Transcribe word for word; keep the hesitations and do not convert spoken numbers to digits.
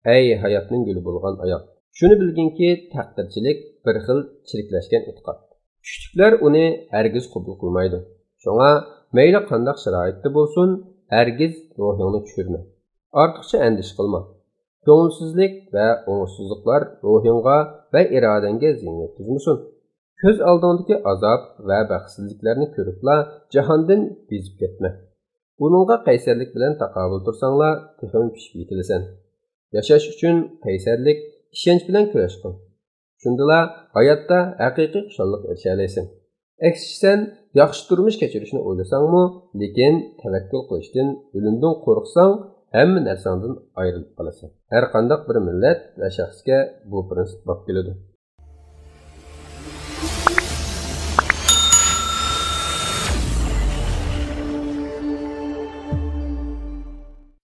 ئەي ھاياتنىڭ گۈلى بولغان ئايال! شۇنى بىلگىنكى، تەقدىرچىلىك بىر خىل چىرىكلەشكەن ئېتىقاد. كۈچلۈكلەر ئۇنى ھەرگىز قوبۇل قىلمايدۇ. شۇڭا مەيلى قانداق شارائىتتا بولسۇن، ھەرگىز روھىڭنى چۈشۈرمە. ئارتۇقچە ئەندىشە قىلما. كۆڭۈلسىزلىك ۋە ئوڭۇشسىزلىقلار روھىڭغا ۋە ئىرادەڭگە زىيان يەتكۈزمىسۇن. كۆز ئالدىڭدىكى ئازاب ۋە بەختسىزلىكلەرنى كۆرۈپلا جاھاندىن بېزىپ كەتمە. ئۇنىڭغا قەيسەرلىك بىلەن تاقابىل تۇرساڭلا، تېخىمۇ پىشىپ يېتىلىسەن. ياشاش ئۈچۈن قەيسەرلىك، ئىشەنچ بىلەن كۈرەش قىل. شۇندىلا ھاياتتا ھەقىقىي خۇشاللىققا ئېرىشەلەيسەن. ئەكسىچە، سەن ياخشى تۇرمۇش كەچۈرۈشنى ئويلىساڭمۇ، لېكىن تەۋەككۈل قىلىشتىن، ئۆلۈمدىن قورقساڭ، ھەممە نەرسەڭدىن ئايرىلىپ قالىسەن. ھەر قانداق بىر مىللەت ۋە شەخسكە بۇ پىرىنسىپ باب كېلىدۇ.